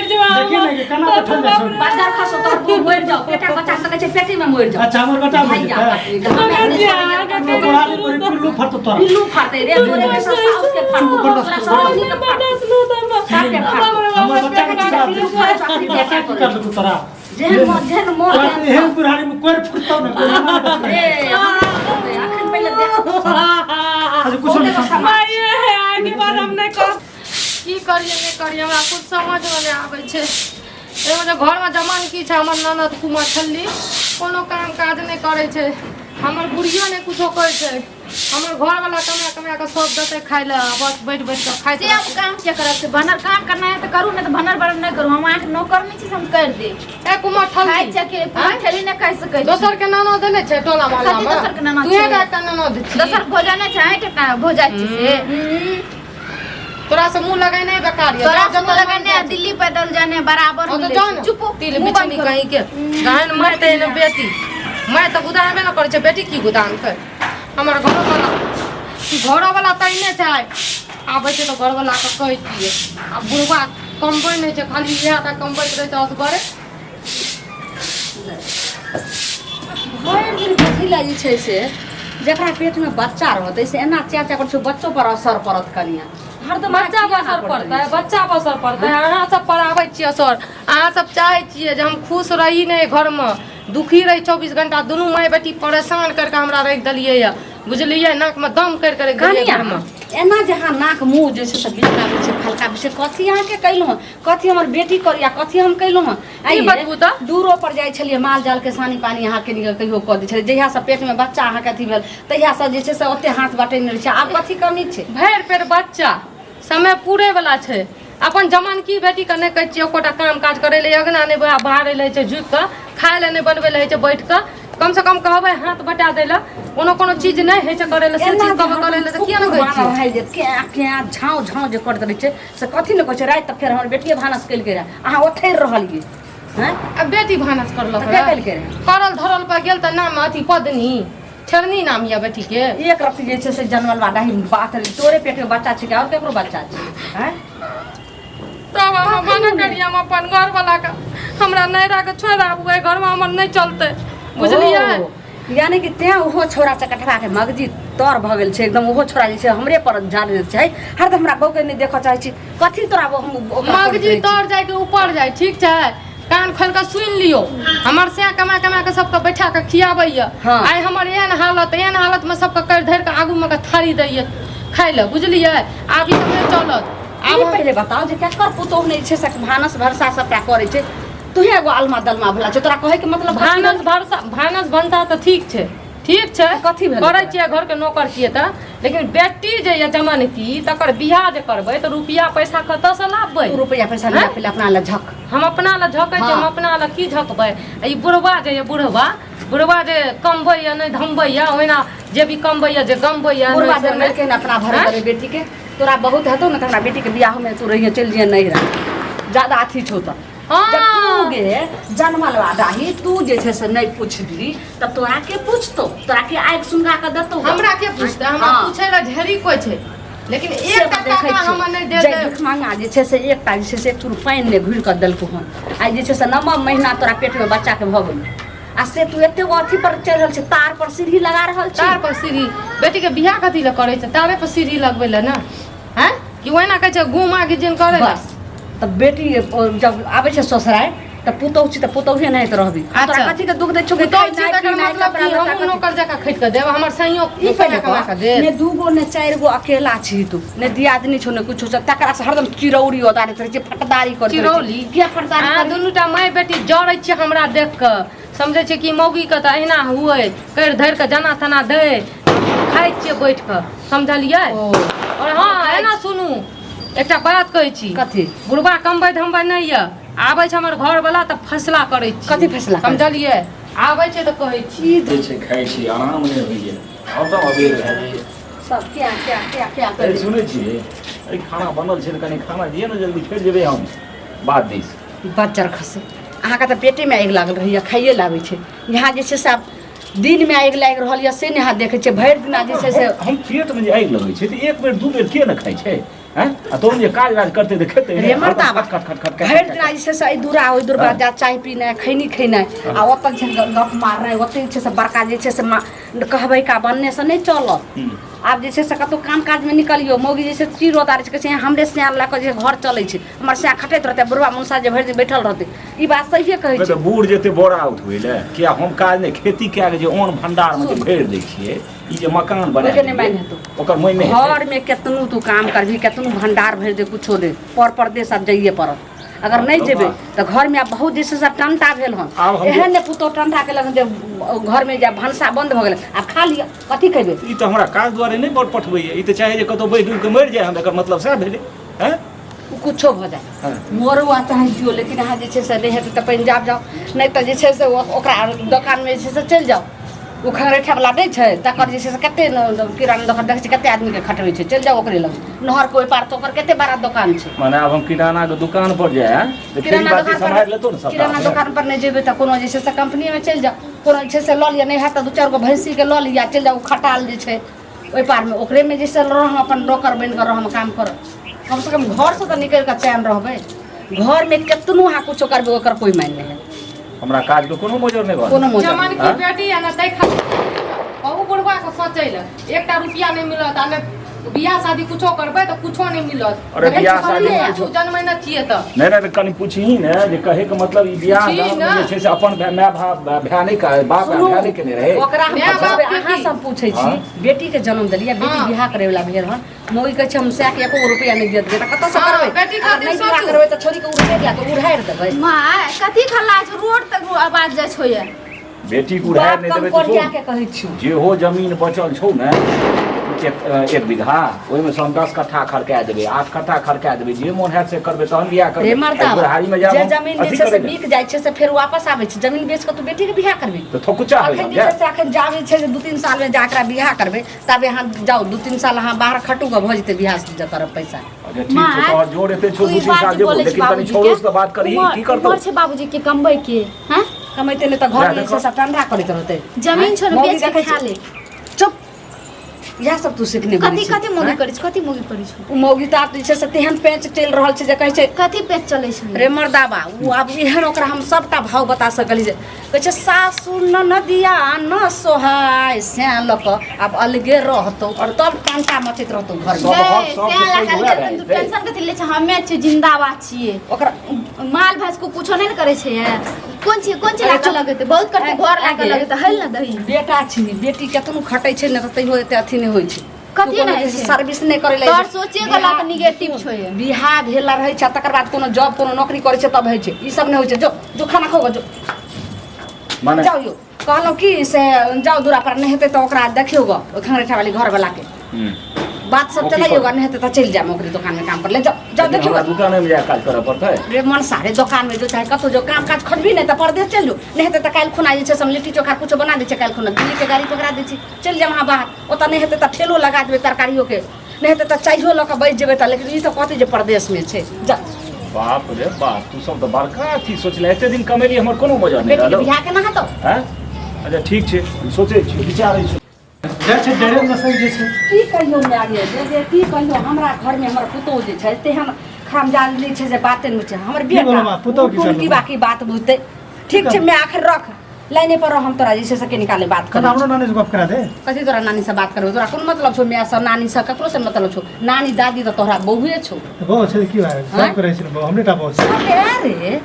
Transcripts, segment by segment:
मरि जेबै हम। देखी ने कि केना बैठल जाइ छौ। बच्चा खसो तोर तू मरि जाओ पेटा बच्चा सकै छै पेटे में मरि जाओ अच्छा हमर बेटा मरि भैया जेतै। बाप रे, तोरा बुढ़ारी पर पिल्लू फटतो तोरा पिल्लू फाड़तै रे तोरे के साउस के फाड़तौ तोरा सरोनी के फाड़तौ बर्दाश्त नहि होता हमरा। सबके फाड़तौ हमर बच्चा के की करतै? ई बच्चा की करलको तोरा जेहन मोर जेहन मोर तोरा तऽ एहन बुढ़ारी में कोइ फुटतौ ने कोइ हमरा बचतौ ने। ए हमरा होतै, अखन पहिले देख अच्छा कुछो नहि समझ। माये है आगे बार हम नहि करब की करिए नहि करिए हमरा कुछ समझमे नहि आबै छै एगो जे घरमे जमान की छै हमर ननद कुमार छल्ली कोनो काम काज नहि करै छै हमर बुढ़ियो नहि कुछो कहै छै हमर घरवला कमा कमा कऽ सब देतै खाइ लए आ बस बैठ बैठ कऽ खाइत से हम काम किया करब से भनर काम करना है तो करू नहीं तो भनर बरन नहीं करू हम अहाँके नौकर नहीं छी से हम कर देब ए कुमार खाइ ठल्ली छै के आँय? ठेली नहि कहि सकै छी दोसर के ननद नहि छै टोला मोहल्ला कथी मे दोसर के ननद तूहे छै? टा एकटा ननद छी दोसर भोजन छै अहींके टा भोजन छी से तोरा से मुंह लगाइ नहि बेकार ये तोरा से मुँह लगेने आ दिल्ली पैदल जाने बराबर हाँ तो मिलै जाओ छै। ना चुप तिल मुँह बंद बिछनी करू। कहीं के गायन माय तऽ एहन बेटी माय तऽ गुदानबे ने करै छै बेटी की गुदानतै हमर घरवला घरवला तऽ एहने छै आबै छै तऽ घरवलाके कहै छियै आ बुढ़बा कमबै नहि छै खाली इएह टा कमबैत रहै छै असगरे भरि दिन कथी लए जे छै से जकरा पेटमे बच्चा रहतै से एना चा चा करै छै बच्चो पर असर पड़त कनिया हरदम अहाँ बच्चा पर किया असर एना करैत पड़तै रहै छी? बच्चा पर असर पड़तै अहाँ सब पर आबै छियै असर अहाँ सब चाहै छियै जे हम खुश रही नहि घरमे दुखी रही 24 घंटा दुनू माय बेटी परेशान करिके हमरा राखि देलियै यऽ बुझलियै नाकमे दम करिके राखि देलियै कनिया घरमे एना जे अहाँ नाक मुँह जे छै से बिचका छै फलका छै कथी अहाँके कयलहुँ हँ कथी हमर बेटी करिया कथी हम कयलहुँ हँ की बतबू तऽ? दूरो पर जाइ छलियै माल जाल के सानी पानी अहाँके निकल कहियो कऽ दै छलियै जहिया से पेटमे बच्चा अहाँके अथी भेल तहिया से जे छै से ओते हाथ बटेने रहै छै आब कथी कमी छै भरि पेट बच्चा समय पूरे वाला छै अपन जमान की बेटीके नहि कहै छियै एकोटा काम काज करै लए अगना नहि बहारै लए होइ छै झुकि कऽ खाय लए नहि बनबै लए होइ छै बैठ कऽ कम से कम कहबै हाथ बटा दै लए कोनो कोनो चीज नहि होइ छै करै लए से एना चीज जे कहबै करै लए तऽ किया नहि कुकुर कहै छियै बान्हल रहै जे क्या क्या झाँव झाँव जे करैत रहै छै से कथी ने कहै छै राति तऽ फेर हमर बेटिए भानस केलकै रहए अहाँ ओथरि रहलियै हँ आ बेटी भानस करलक तऽ के रहए केलकै रहए करल धरल पर गेल तऽ नाम अथी पदनी ठेरनी नाम यऽ बेटी के एक रत्ती जे छै से जनमल बा डाही बात रहे तोरे पेट में बच्चा छै कि और केकरो बच्चा छै हैं तब हम मना करियै हम अपन घर वाला के हमरा नैरा के छोड़ि आबू एहि घरमे हमर नहि चलतै बुझलियै ओ, यानी कि तें ओहो छोरा चकटवा के मगजी तर भऽ गेल छै एकदम ओहो छोरा जे छै हमरे पर झाड़ि छै हरदम हमरा बहू के नहि देखऽ चाहै छी कथी तोरा हम ओकरा करैत मगजी रहै छी? तर जाय के ऊपर जाय ठीक छै कान खोलि कऽ सुनि लियौ हमर सैं कमा कमा कऽ सबके बैठा कऽ खियाबैया हाँ। आइ हमर एहन हालत एहन हालतमे सबके करि धरि कऽ आगूमे कऽ थारी दैया खाइ लए बुझलियै आब ई सब नहि चलत आब आब पहिले बताओ जे केकर पुतोहु नहि छै से भानस भरसा सबटा करै छै तूहे एगो अलमा दलमा भेला छै तोरा कहै के मतलब कथी भानस भरसा भानस भनसा तऽ ठीक छै ठीक छै कथी भेलै करै छियै घरके नौकर छियै तऽ लेकिन बेटी जे यऽ जमनकी तकर बियाह जे करबै तऽ रुपया पैसा कतऽसँ लाबबै तू रुपैआ पैसा हैं? लिया पहिले अपना लए झक हम अपना लए झकै छियै हम हाँ। अपना लए की झकबै आ ई बुढ़वा जे यऽ बुढ़वा बुढ़वा जे कमबैया नहि धमबैया ओहिना जे भी कमबैया जे गमबैया बुढ़वा नहि से जनमल के अपना भरे हैं? भरे बेटी के तोरा बहुत हेतौ ने तऽ हमरा बेटी के बियाह में तू रहिए चलि जइहे नहीं रह ज्यादा अथी छौ तऽ हाँ। जब तू गे जनमल डाही तू जे छै से नहि पुछबही तऽ तोरा के पूछतौ तोरा के आगि सुनगा कऽ देतौ हमरा के पूछतै हमरा हाँ। पूछै लए ढेरी कोइ छै लेकिन से एक तऽ देखै टका हमर नहि छियौ। देल जे भिखमंगा जे छै से एकटा जे छै से एक चूर पानि नहि घुरि कऽ देलकौ हन आइ जे छै से नवम महीना तोरा पेटमे बच्चाके भऽ गेलौ आ से तू एते गो अथी पर चढ़ि रहल छै तार पर सीढ़ी लगा रहल छी तार पर सीढ़ी बेटी के बियाह कथी लए करै छै तारे पर सीढ़ी लगबै लए ने हैं कि ओहिना कहै छै घूम आगे जिन करै लए बस तऽ बेटी जब आबै छै ससुरारि तऽ पुतहु छी तऽ पुतहुए नाहित रहबी आ तोरा अच्छा। कथी के दुख दै छौ कि पुतहु खाइ छी नहि, तकर पीनाइ, मतलब कपड़ा कि लत्ता हमहूँ कथी? नौकर जकाँ खटि कऽ देब हमर सैयो ई पहिले कमा कह कऽ देत ने दूगो ने चारि गो अकेला छी तू ने दियादनी छौ ने कुछो छौ तकरा से हरदम चिरौरी ओदारैत रहै छै फटदारी करैत रहै छै। चिरौली? किया फटदारी अहाँ करी? दुनू टा माय बेटी जरै छियै हमरा देख कऽ समझै छियै कि मौगीके तऽ अहिना हुए करि धरि कऽ जना तना दै खाइ छियै बैठ कऽ समझलियै ओ और हँ एना सुनू एकटा बात कहै छी कथी? बुढ़बा कमबै धमबै नहि यऽ आबै छै हमर घरवला तऽ फैसला करै छी कथी फैसला करै? समझलियै आबै छै तऽ कहै छी जे छै खाइ छी आराम नहि होइए हरदम अबेर भए जाइए सब क्या क्या क्या क्या अरे करी सुनै छियै अरे खाना बनल छै तऽ कनि खाना दिअ ने जल्दी फेर जेबै हम बात दिस बज्जर खसे अहाँके तऽ पेटेमे आगि लागल रहैए खाइए लाबै छै यहाँ जे छै से आब दिनमे आगि लागि रहल यऽ से नहि अहाँ देखै छियै भरि दिना जे छै से हम पेटमे जे आगि लगै छै तऽ एक बेर दू बेर के ने खाइ छै हैं आ तोहन जे काज राज करतै तऽ खेतै रे मरदा खट खट खट खट भरि दिना जे छै से एहि दूरा ओहि दूरा हाँ। जा चाय पीनाइ खैनी खेनाइ आ ओतऽ जे छै गप मारनाइ ओतऽ जे छै से बड़का जे छै से कहबै का बनने से नहि चलत। आब जे छै से कतहु काम काजमे निकलियौ, मौगी जे छै चीर उतारै छै, कहै छै हमरे सैं लए कऽ जे घर चलै छै, हमर सैं खटैत रहतै, बुढ़वा मनुषा जे भरि दिन बैठल रहतै। ई बात सहिए कहै तऽ छै। बूढ़ जेतै बोरा उठबै लए किया हम काज नहि खेती कए कऽ जे अन्न भंडारमे जे भरि दै छियै, ई जे मकान बना ओहिके नहि मानि हेतौ। ओकर मोहि नहि हेतै। घर में केतनो तू काम करबी, केतनो भंडार भरि दे, कुछो दे, पर परदेश आब जाइए पड़त। अगर नहि जेबै तऽ घर में आब बहुत जे छै से टंटा भेल हन। आब हम जे- एहन ने पुतोह टंटा केलक हन जे घर में जे भनसा बंद भऽ गेल, आब खा लिअ, कथी खेबै? ई तऽ हमरा काज दुआरे नहि बड़ पठबैए, ई तऽ चाहै जे कतहु बहि डूबि कऽ मरि जाइ हम, एकर मतलब सएह भेलै। हैं ओ कुछो भऽ जाय, हाँ। मरू आ चाहे जियो, लेकिन अहाँ जे छै से नहि हेतै तऽ पंजाब जाउ, नहि तऽ जे छै से ओकरा दोकानमे जे छै से चलि जाउ। ओ खंगरेठा वला नहि छै तकर जे छै से कते किराना दोकान देखै छियै, कते आदमीके खटबै छै, चलि जाउ ओकरे लग। नहरके ओहि पार तऽ ओकर कते बड़ा दोकान छै। माने आब हम किराना के दुकान पर जाय तऽ खेती किराना बाती दोकान सम्हारि लेतौ ने पर सबटा किराना अपने? दोकान पर नहि जेबै तऽ कोनो जे छै से कंपनीमे चलि जाउ, कोनो जे छै से लऽ लिअ, नहि हैत तऽ दू चारि गो भैंसीके लऽ लिअ, चलि जाउ। ओ खटाल जे छै ओहि पारमे, ओकरेमे जे छै रहम, अपन नौकर बनि कऽ रहम, काम करब। कमसँ कम घरसँ तऽ निकलि कऽ चैन रहबै। घरमे केतनो अहाँ कुछो करबै, ओकर कोइ मानि नहि है। हमरा काज के कोनो मोजर नहि घर कोनो मोजर जमन नहि। की आँय? बेटी है ने, तै खातिर बहु बुढ़वा के सोचै लए एकटा रुपया नहि मिलत, आ ने बियाह शादी कुछो करबै तऽ कुछो नहि मिलत। अरे देखै बियाह छी शादी सभके कुछो- जन्मै ने छियै तऽ नहि नहि, तऽ कनि पूछही ने जे कहै के मतलब ई बियाह पूछही दान ने। जे छै से अपन माय बाप भाय नहि बाप सुनू, भाय नहि केने रहै। ओकरा हम माय बाप पुछबै, के अहाँ की? सब पूछै छी, हाँ। बेटी के जन्म देलियै, बेटी हाँ। बियाह करे वाला भेल हन, मौगी कहै छै हम सएह के एको गो रुपया नहि दिअ देबै, तऽ कतऽसँ हाँ, करबै? बेटी अगर खातिर नहि बियाह सोचू। करबै तऽ छोड़ीके उड़ारि लए कऽ उड़ारि देबै। माय, कथी खल्ला छै? रोड तक आवाज जाइ छौ ये। बेटी के उड़ारि बाप नहि कम देबै तऽ कोरिया सुन, के कहै छियौ, जेहो जमीन बचल छौ ने एक बीघा, ओहिमे से हम 10 कट्ठा खड़का देबै, 8 कट्ठा खड़का देबै, जे मोन हैत से करबै, तहन बियाह रे करबै। मर्दा, एहि बुढ़ारी मे जायब जे हम जमीन जे अथी छै से करै लए। बिक जाइ छै से फेर वापस आबै छै? जमीन बेच कऽ तू बेटी के बियाह करबी तऽ थकुचा होइ अखन हम जे छै जायब। से अखन जाबे छै जे 2-3 साल मे जा एकरा बियाह करबै, ताबे अहाँ जाउ, 2-3 साल अहाँ बाहर खटू गऽ, भऽ जेतै बियाह जे करब पैसा। अच्छा ठीक छौ, तोहर जोर एते छौ, तू ई 2-3 बात साल जे जेबो, बोलै छी लेकिन कनि बाबूजी छौड़ो के, से तऽ बात करही, की करतौ? उमर छै बाबूजी के कमबै के, हैं? कमैते नहि तऽ घर जा जे छै देखो। सब ठंडा करैत रहतै। जमीन छोड़ मौगी बेच के देखै खा छै। ले। चुप, इएह सब तू सीखने कथी छी। कथी मौगी आँय? करै छै? कथी मौगी करै छै? ओ मौगी तऽ आब जे छै से तेहन पेंच चलि रहल छै जे कहै छै कथी पेच चलै छै? रे मर्दाबा, ओ आब एहन ओकरा हम सबटा भाव बता सकली जे कहै छै सासु ननदिया न सोहाय, सैं लऽ कऽ आब अलगे रहतौ और तब टंटा मचैत रहतौ घर में। सब हक गै, सबके सएह पैघ लए वएह कऽ रहै तू छै। टेंशन कथी लै छै? हमे छियै, जिंदाबाद छियै। ओकरा माल भैंस को कुछो नहि ने करै छै ये। कोन छियै, कोन छियै अरे लाके चुप। लगेतै? बहुत करतै, घर लाके आगे। लगेतै, हल ने दही। बेटा छी, बेटी केतनो खटै छै ने तऽ तैयो एते अथी नहि होइ छै। कथी तू कोनो नहि जे छै? सर्विस नहि करै लए तोहर सोचे के लऽ कऽ निगेटिव छौ ये। बियाह भेला रहै छै, तकर बाद कोनो जॉब कोनो नौकरी करै छै तब होइ छै, ई सब नहि होइ छै। जो जो खाना खाओ, जो माने जाउ यौ, कहलहुँ की से जाउ दूरा पर, नहि हेतै तऽ ओकरा देखियौ गऽ, ओहि खंगरेठा वाली घर वाला के बात सब ओ की चलैयौ गऽ, करतै? नहि हेतै तऽ चलि जायब ओकरे दोकान मे काम पर ले, जाउ जाउ लेकिन देखियौ हमरा गऽ। दुकाने मे जाय काज करऽ पड़तै। रे मन सारे दोकान में जो चाहे कतौ जो काम काज खोजबी, नहि तऽ परदेश चलि जो, नहि हेतै तऽ काल्हि खुना जे छै से हम लिट्टी चोखा कुछो बना दै छियै, काल्हि खुना दिल्ली के गाड़ी पकड़ा दै छी, चलि जायब अहाँ बाहर। ओतऽ नहि हेतै तऽ ठेलो लगा देबै तरकारियोके, नहि हेतै तऽ चाइयो लऽ कऽ बैस जेबै तऽ, लेकिन ई तऽ कहतै जे परदेशमे छै, जा। बाप रे बाप, तू सब तऽ बड़का अथी सोचले, एते दिन कमेली हमर कोनो मजा नहि बेटीके रहलो। बियाह केना हेतौ? हैं? अच्छा ठीक छै, हम सोचै छियै, विचारै छियै। जाइ छै डरे नसै जे छै। की कहियौ माय गे, जे जे की कहियौ, हमरा घरमे हमर पुतोहु जे छै तेहन खामजान छै जे बाते नहि छै। हमर की बोलौ बेटा माँ, पुतोहु की कोन करलको? की बाकी बात बुझतै? ठीक छै माय, अखन रख, लाइने पर रह, हम तोरा जे छै से के निकाले बात कल करै हमरो नानी से गप करा दे। कथी तोरा नानी से बात करबै? तोरा कोन मतलब छौ माय से, नानी से, ककरो से मतलब छौ? नानी दादी तऽ तोहरा बहुए छौ। बहु छै तऽ की भए गेल? आँय? सब करै छै ने बहु, हमरे टा बहु छै? अरे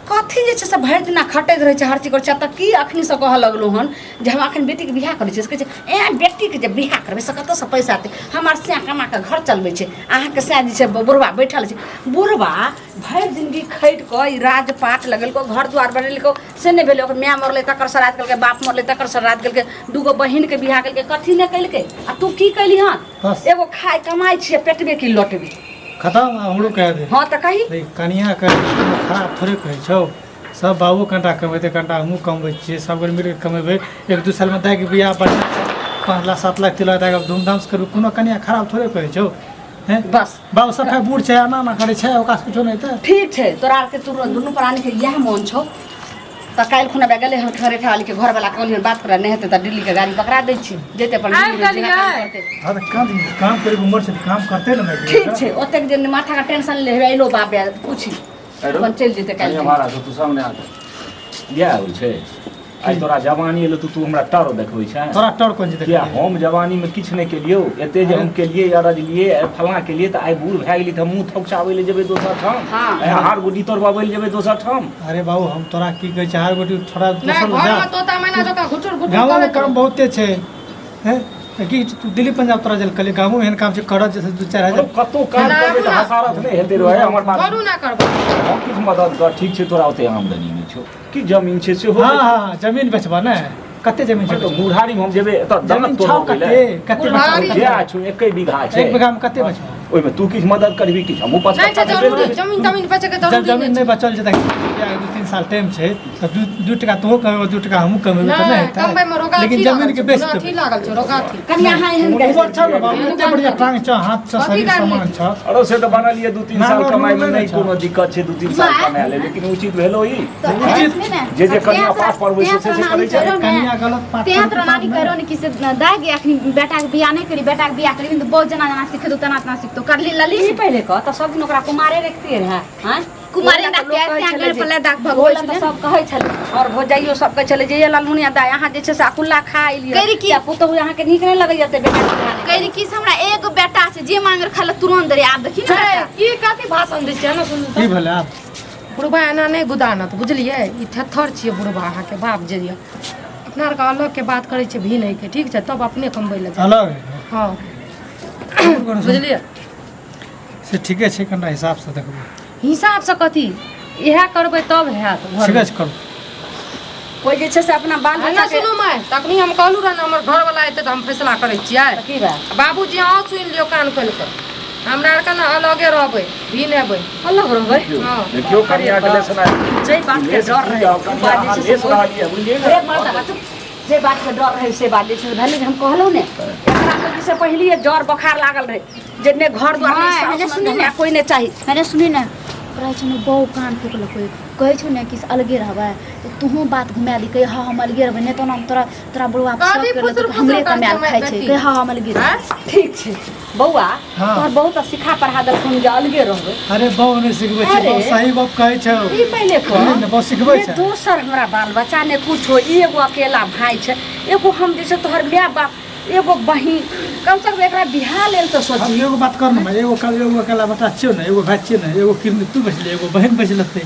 कथी जे छै से भरि दिना खटैत रहै छै, हर चीज करै छै, तऽ की अखनी से कहऽ लगलहुँ हन जे हम अखन बेटीके बियाह करै छियै? से कहै छै ए बेटीके जे बियाह करबै से कतऽसँ पैसा एतै? हमर सैं कमा कऽ घर चलबै छै, अहाँके सैं जे छै बुढ़बा बैठल छै। बुढ़बा भरि जिनगी खटि कऽ ई राजपाट लगेलको, घर द्वार बनेलको, से नहि भेलै। ओकर माय मरलै तकर श्राद्ध केलकै, बाप मरलै तकर श्राद्ध केलकै, दूगो बहिनके बियाह केलकै, कथी नहि केलकै, आ तू की कैली हन? बस। एगो खाय कमाइ छियै पेटबे की लौटबे। खतम, आब हमरो कह दे। हँ तऽ कही। देख, कनिया के खराब थोड़े कहै छौ सब, बाबू कनिटा कमेतै, कनिटा हमहूँ कमबै छियै, सब गोटे मिलके कमेबै, 1-2 सालमे दाइके बियाह बढ़िआँ 5 लाख 7 लाख 3 लाख दए कऽ धूमधामसँ करबै। कोनो कनिया खराब थोड़े कहै छौ, हैं? बस। बाबू सफाइ बूढ़ छै, एना एना करै छै, ओकरासँ कुछो नहि हेतै। ठीक छै, तोरा आरके तू दुनू प्राणीके इएह मोन छौ। तऽ काल्हि खुना गेलै हन खरेठा वाली के घर वाला कहलियन बात करा नहि हेतै तऽ दिल्ली के गाड़ी पकड़ा दै छी जेतै अपन आबि दिल्ली मे गेलियै। जेना काम करतै। हाँ तऽ काम काम करे के उम्र छै तऽ काम करते ने माइके। ठीक छै ओतेक जे माथा के टेंशन लेबै अइलो बाप बे पूछी अपन चलि जेतै कनिया काल्हि भाड़ा छौ, तू सामने आ इएह होइ छै आइ तोरा जवानी एलो तऽ तू हमरा टर देखबै छै तोरा टर कोन छै किया हम जवानीमे किछु नहि केलियौ एते जे हम केलियै अरजलियै फलाँ केलियै तऽ आइ बूढ़ भए गेली तऽ हम मुँह थकुचाबै लए जेबै दोसर ठाम हाँ। आइ हार गुड्डी तोड़बाबै लए जेबै दोसर ठाम। अरे बाबू हम तोरा की कहै छै हार गोटी थोड़ा नहि दोसर घरमे जा तोता मैना जकाँ घुटुर घुटुर गाँवोमे करैत काम बहुते छै हैं तऽ की तू दिल्ली पंजाब तोरा जल कहलियै गामोमे एहन काम छै करत जे दू चारि हजार कतहु काम ना, करबै तऽ ना। हसारत नहि हेतै रहै हमर बात करू ना करबै। हम किछु मदद कर ठीक छै तोरा ओते आमदनी नहि छौ कि जमीन छै सेहो हाँ हाँ हाँ जमीन बेचबा ने कते जमीन छै तऽ बुढ़ारीमे हम जेबै एतऽ जमीन दलत छौ तोड़बै कते लए कते बुढ़ारी बचबा? जे छौ एके बीघा छै एक बीघा में कते बचबा? ओहिमे तू किछु मदद करबी किछु हमहूँ पाँच नहि छै कट्ठा जरूरी देबै। जमीन तमीन बेचैके जब जरूरी जमीन नहि नहि बचल छै तऽ दू तीन साल टाइम छै तऽ दू दू टका तोहो कमेबो दू टका हमहूँ कमेबै तऽ नहि नहि कमबैमे हेतै रोगाथी लेकिन जमीन के बेच रोगाथी देबै लागल छै रोगाथी। कनिया अहाँ एहन उमर छौ ने बाबू कते बढ़िया टांग छौ हाथ छौ कथी शरीर करली? समान छौ। अरे से तऽ बनलियै दू तीन ना, साल ना, कमाइमे ना, नहि ना, कोनो दिक्कत छै दू तीन साल कमा ले लेकिन उचित भेलो ई उचित जे जे कनिया पाठ पढ़बै छै से से करै छै। कनिया गलत पाठ तें तोरा नानी करो ने कि से दाय गे अखनी बेटा के बियाह नहि करी बेटा के बियाह करी तऽ बहुत जना जना सिखतो तना तना सिखतो करली लली ई पहिले कह तऽ सब दिन ओकरा कुमारे रखतियै रहे हैं कुमारे ओहि लए तऽ रखतियै, लोक कहै तें छलै घर जे- पर लए दाग भगबै ओहि लए तऽ छलै। सब कहै छलै और भौजाइयो सब कहै छलै जे ये लालमुनिया दाय अहाँ जे छै से अकुल्ला खा एलियै कहि की- या पुतहु अहाँके नीक नहि लगैया ते बेटा के बियाह नहि कहि की से हमरा एगो बेटा छै जे मांगर खाला तुरंत रे आब देखी ने हे, की कथी भाषण दै छियै ने सुनू की तऽ भेलै आब? बुढ़बा एना नहि गुदानत बुझलियै ई थेथर छियै बुढ़बा अहाँके बाप जे यऽ अपना आरके अलगके बात करै छियै भी नहि के ठीक छै तब अपने कमबै लए जाउ। अलग है हँ बुझलियै से ठीके छै कनिटा हिसाबसँ देखबै हिसाबसँ कथी इएह करबै तब हैत घरमे। ठीके छै करू कोइ जे छै से अपना बाल आ बच्चा ना के सुनू माय तखनी हम कहलहुँ रहए ने हमर घरवला एतै तऽ हम फैसला करै छियै की बात बाबूजी अहाँ सुनि लियौ कान खोलि कऽ हमरा आरके ने अलगे रहबै भी नहि अलग रहबै हँ। देखियौ कनिया के लेसना जे बात के डर रहै ओ बात जे छै से लेस रहलियै बुझलियै अरे ने मर्दा बा, चुप। जे बात के डर रहै से बात जे छै से भेलै जे हम कहलहुँ ने एकरा तऽ से पहिलिए जर बोखार लागल रहै जे ने घर द्वार माय, नहि हेने साउस सुनी नहि ने। हमरा कोइ नहि चाही। अरे सुनी ने कहै छै ने बहु कान फुकलक कोइ कहै छौ ने कि से अलगे रहबै तऽ तूहों बात घुमा दी कहे हाँ हम अलगे रहबै नहि तऽ ओना हम तोरा तोरा बुढ़वा कथी सब कर फुसुर लेतौ फुसुर हमरे करै कमायल छै खाइ छै बेटी? कहे हाँ हम अलगे रहबै। आँय? ठीक छै बौआ हाँ। तोहर बहुत सिखा पढ़ा देलखुन जे अलगे रहबै। अरे बहु नहि सिखबै छै अरे। बहु सही गप कहै छौ ई पहिले कह बुझलियै ने, बहु सिखबै ने छै। दोसर हमरा बाल बच्चा ने कुछो एगो अकेला भाय छै एगो हम जे छै तोहर माय बाप एगो बहिन कम से कम एकरा बियाह लेल तऽ हम सोची। एगो बात कर ने एगो कल एगो अकेला बेटा छियौ ने एगो भाय छियै ने एगो किरनी तू बचले एगो बहिन बचि लेतै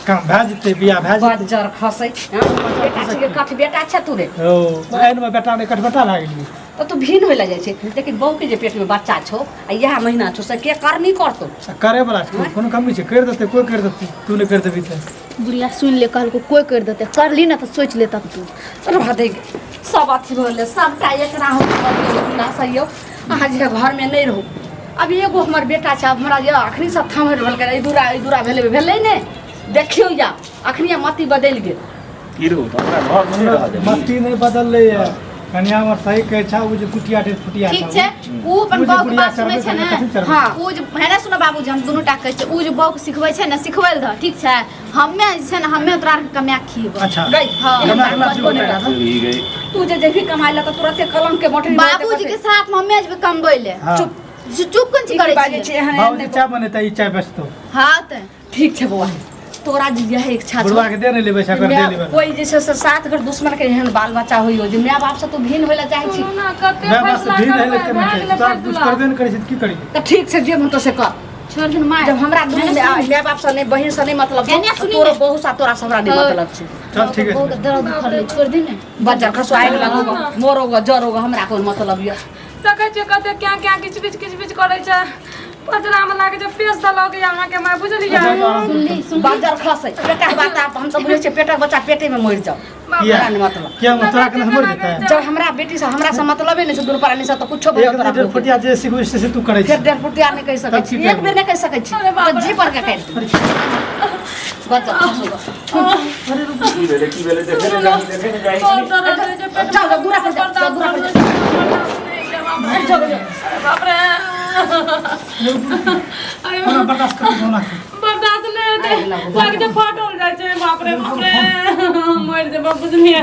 काम भए जेतै बियाह भए जेतै। बज्जर खसै हँ, बेटा छियै कथ बेटा छै तू रे ओ एहनमे बेटा नहि कटबटा भए गेलियै तऽ तू भिन्न होइ लए जाइ छै लेकिन बहूके जे पेटमे बच्चा छौ आ इएह महीना छौ से के करनी करतौ आ करे वाला छै कोनो कमी छै करि देतै कोइ करि देतै तू नहि करि देबही तऽ बुढ़िया सुनि ले कहलको कोइ करि देतै करली ने तऽ सोचि ले तब तू रहतै सब अथी भऽ गेलै सबटा एकरा हम सहियौ अहाँ जे घरमे नहि रहू। अब एगो हमर बेटा छै आब हमरा जे अखनी सब थामरि रहल एहि दूरा एहि दूरा भेलै भेलै नहि देखियौ या अखनी मति बदलि गेल। की रौ तऽ हमरा घरमे नहि रहऽ देबही? मति नहि बदललै यऽ कनिया हमर सही कहै छै ओ जे कुटिया ढेर फुटिया ठीक छै उ अपन उ जे बहू के बुढ़िया बात सुनै चढ़बै छै ने छै, कथी चढ़बै? हाँ। उ जे हेने सुनो बाबूजी हम दुनू टा कहै छियै उ जे बहू के सिखबै छै ने सिखबै लए दह ठीक छै हमे जे छै ने हमे तोरा आरके कमाए के खिएबौ। अच्छा गई हाँ। कमा के लाबी नहि टाका दे। ई गई। तू जे जेबही कमाइ लए तऽ तुरते कलम के मोटरी बाबूजी के साथ में हमे जेबै कमबै ले। हाँ। चुप चुप कोन चीज करै बाजै छियै? छै एहन एहन बाबूजी नहि चाय बनेतै ई चाय बेचतौ। हाँ तऽ ठीक छै बौआ तोरा जे इएह इच्छा छौ बुढ़वा के दे नहि लेबै छै अगर दे माय- लेबै कोइ जे छै से सात घर दुश्मन के एहन बाल बच्चा होइयो जे माय बाप से तू भिन्न होइ लए चाहै छी। सुनू ने कते माय बाप से फैसला भीड़ रहै करबै केना भए छै गेलै तोरा कुछ फैसला करबे नहि करै छै तऽ की करियै? तऽ ठीक छै जे मन तो से कर छोड़ दे माय जब हमरा दुनू माय बाप से नहि बहिन से नहि मतलब छौ, एने सुनी तोरो ने। बहू सा तोरा से हमरा नहि हाँ। मतलब छै। चल ठीक है बहुत दर्द उखड़लै छोड़ दे ने बज्जर खसो आगि लगो मोरोगो जरोगो हमरा कोन मतलब यऽ। देखै छियै कते क्या क्या किच बिच किच बिच करै छै पजरामे लागै छै पेश देलक यऽ अहाँके माय बुझलियै। सुनली सुनली बज्जर खसै पेटक बात आब हम तऽ बुझै छियै पेटक बच्चा पेटे में मरि जाओ किया हमरा नहि मतलब। किया तोरा के मरि जेतै? जब हमरा बेटी से हमरा से मतलबे नहि छै दुनू प्राणी से तऽ कुछो एक बोलो तोरा डेढ़ फुटिया जे सिखबै छै से तू करै फेर छै डेढ़ फुटिया नहि कहि सकै तब छी की एक बेर नहि कहि सकै छी तऽ जी पर के कहि बज्जर खसो की भेलै की भेलै देखै नहि जाही देखै नहि जाही बहुत दर्द होइ छै पेटमे। जाओ, जाओ, दूरा पर जाओ, जाओ, दूरा पर जाओ। बाप रे। अरे कोना बर्दाश्त कर कोना बर्दाश्त नहि हेतै, लाग जे फटल जाइ छै। बाप रे बाप रे, मरि जेबै बुझलियै।